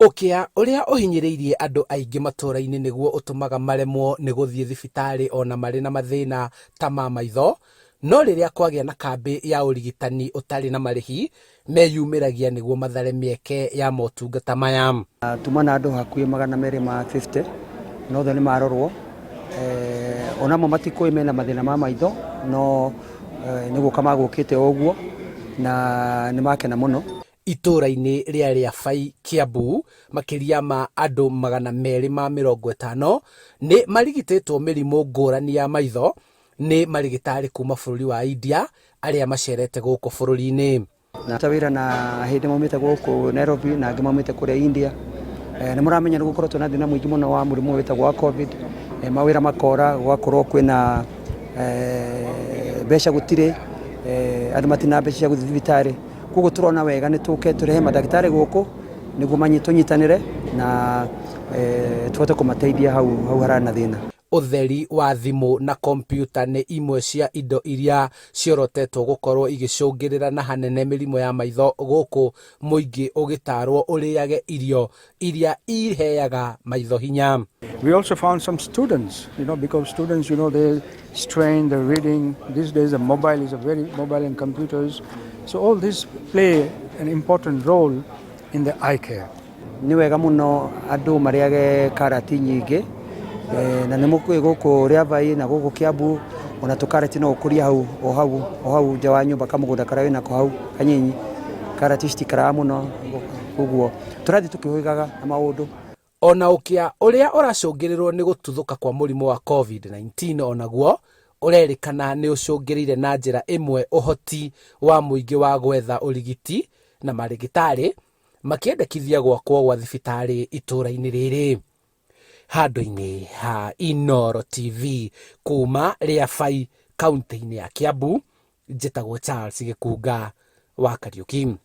Ũkĩa ũrĩa ũhinyĩrĩirie andũ aingĩ matũra-inĩ nĩguo ũtũmaga maremwo nĩ gũthiĩ thibitarĩ ona marĩ na mathĩna ta ma maitho, no rĩrĩa kwagĩa na kambĩ ya ũrigitani ũtarĩ na marĩhi, meyumĩragia nĩguo mathare mĩeke ya motungata maya. Tuma na andũ hakuhĩ 250 na othe nĩ marorwo. Ona amwe matikũĩ mena mathĩna ma maitho no nĩ gũka magũkĩte o ũguo na nĩ makena mũno. Itũũra-inĩ rĩa Rĩabai, Kiambu, makĩria ma andũ 250 nĩ marigitĩtwo mĩrimũ ngũrani ya maitho nĩ marĩgĩtarĩ kuma bũrũri wa India arĩa macerete gũkũ bũrũri-inĩ. Na wĩra na hĩndĩ maumĩte gũkũ Nairobi na angĩ maumĩte kũrĩa India. Nĩ mũramenya nĩ gũkoretwo na thĩna mũingĩ mũno wa mũrimũ wĩtagwo wa Covid, mawĩra makora, gũgakorwo kwĩna mbeca gũtirĩ, andũ matirĩ na mbeca cia gũthiĩ thibitarĩ. Koguo tũrona wega nĩ tũke tũrehe mandagĩtarĩ gũkũ nĩguo tũnyitanĩre na tũhote kũmateithia hau hau hararĩ na thĩna. Ũtheri wa thimũ na kompiuta nĩ imwe cia indo iria ciorotetwo gũkorwo igĩcũngĩrĩra na hanene mĩrimũ ya maitho gũkũ mũingĩ ũgĩtarwo ũrĩage irio iria iheaga maitho hinya. We also found some students, because students, they strain, they're reading. These days the mobile is a very mobile and computers. So all this play an important role in the eye care. Nĩ wega mũno andũ marĩage karati nyingĩ, na nĩ mũkũĩ gũkũ Rĩabai na gũkũ Kiambu ona tũkarati no ũkũrie hau o hau o hau nja wa nyũmba kamũgũnda karĩa wĩnako hau kanyinyi. Karati citikaraga mũno, koguo tũrathiĩ tũkĩhũgaga na maũndũ. Ona ũkĩa ũrĩa ũracũngĩrĩrwo nĩ gũtuthũka kwa mũrimũ wa COVID-19 onaguo ũrerĩkana nĩ ũcũngĩrĩire na njĩra ĩmwe ũhoti wa mũingĩ wa gwetha ũrigiti na marĩgĩtarĩ makĩendekithia gwakwo gwa thibitarĩ itũra-inĩ rĩrĩ. Handũ-inĩ ha Inooro TV kuma Rĩabai kaunti-inĩ ya Kiambu, njĩtagwo Charles Gĩkunga wa Kariũki.